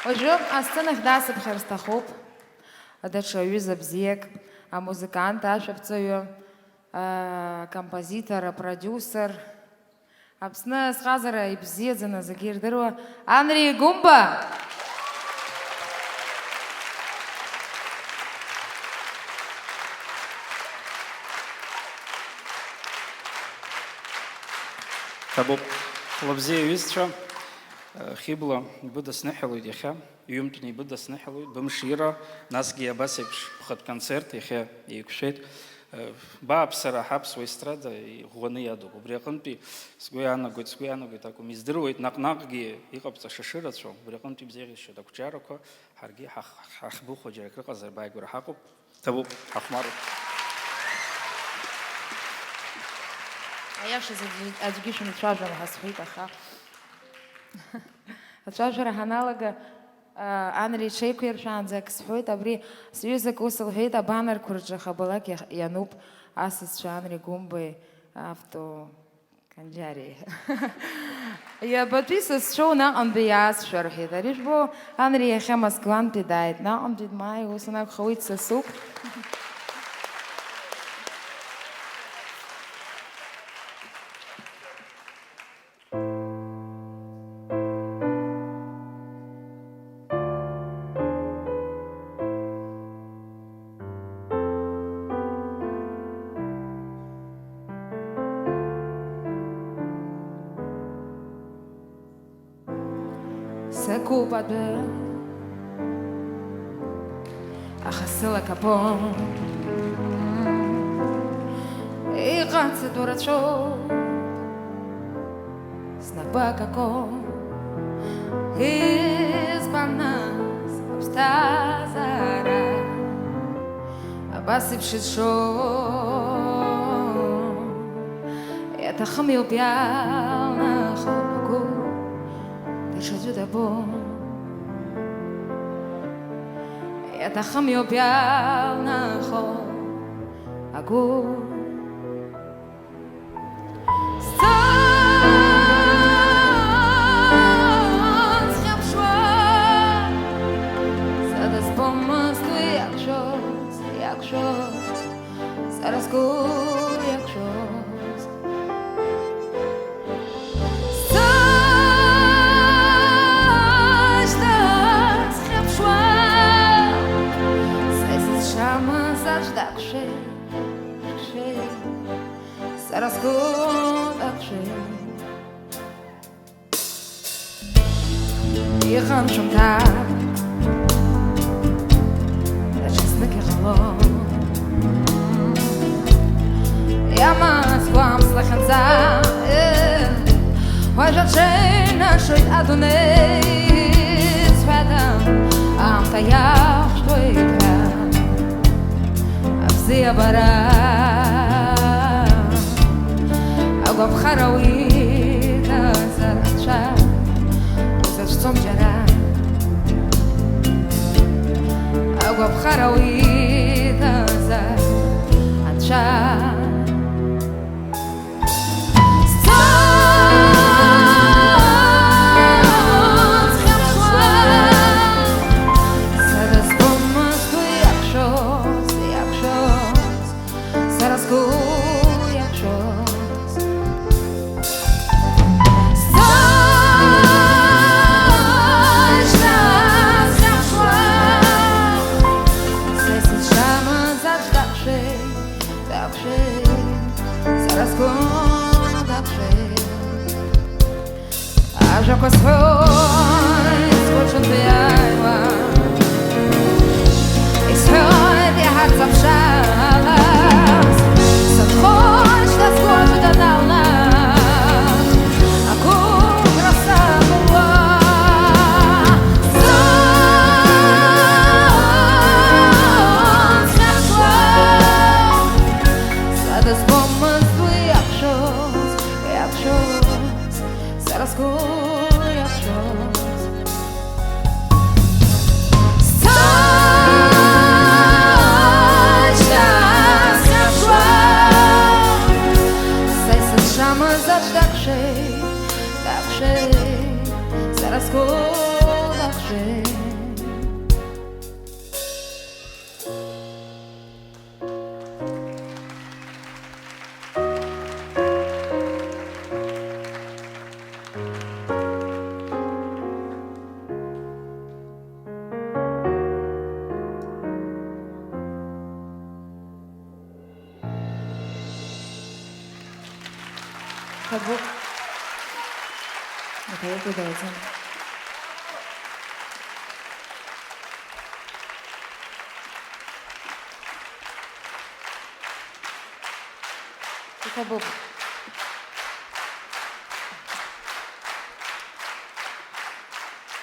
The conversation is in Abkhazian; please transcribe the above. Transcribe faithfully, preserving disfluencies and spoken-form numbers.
Уажәы асценахь дасыԥхьар сҭахуп даҽа ҩыза бзиак, амузыкант, ашәаԥҵаҩы, акомпозитор, апродиусер, Аԥсны азҟазара ибзиаӡаны зегьы ирдыруа Анри Гәымба! Ҭабуп. Хәлыбзиа аҩызцәа, Хьыбла, ибыдысныҳәалоит иахьа, ҩымтәны ибыдысныҳәалоит, бымшира, насгьы абас еиԥш бхатә концерт иахьа еиқәшәеит. Бааԥсыра ҳаԥсуа естрада иӷәӷәаны иадуп. Убри аҟынтәи сгәы иаанагоит, сгәы иаанагоит акәым, издыруеит, наҟ-наҟгьы иҟабҵаша шырацәоу, убри аҟынтәи ибзеиӷьасшьоит ақәҿиарақәа, ҳаргьы ҳах-, ҳахьбыхәо џьара акрыҟазар бааигәара ҳаҟоуп. Ҭабуп, ҳахәмаруп. Аиашазы аӡәгьы, аӡәгьы шәымцәажәан ҳәа сҳәеит, аха ацәажәара ҳаналага, а, Анри иҽеиқәиршәаанӡа ак сҳәоит, абри сҩызак ус лҳәеит, абанерқәа рҿы хабалак иах-, иануп асасцәа Анри Гәымбеи авто Канџьариа. Иабатәи сасцәоу наҟынтәи иаасшәа рҳәеит. Ари жәбо, Анри иахьа Москвантәи дааит. Наҟынтәи дмааиуа ус анакәха, уи дсасуп. Сакуп адәы, аха сыла капон. Иҟаҵатәу рацәоуп. Снапы акако, избан нас аԥсҭазаара абас еиԥш изшо? Иаҭахым иоуп иалнахо агәы, даҽаӡәы дабо. Иаҭахым иоуп иалнахо агәы. Сцон схьаԥшуа, сара збомызт уи иақәшәоз, иақәшәоз, сара сгәы иақәшәоз. Сцон шьҭа схьаԥшуа, са исызшамыз аӡә дақәшәеит. Сара сгәы дақәшәеит. Иҟан шәымҭак, даҽазнык иҟалон. Иамаз гәамҵ лахьынҵа, уажә аҽеинашоит адунеи, зҳәада, аамҭа иахәҭоит ҳәа. Абзиабара, агәаԥхара уиҭазар анцәа, узацәцом џьара. Агәаԥхара уиҭазар анцәа. Ҭабуп. Аҭоуртәи далаӡам. Иҭабуп.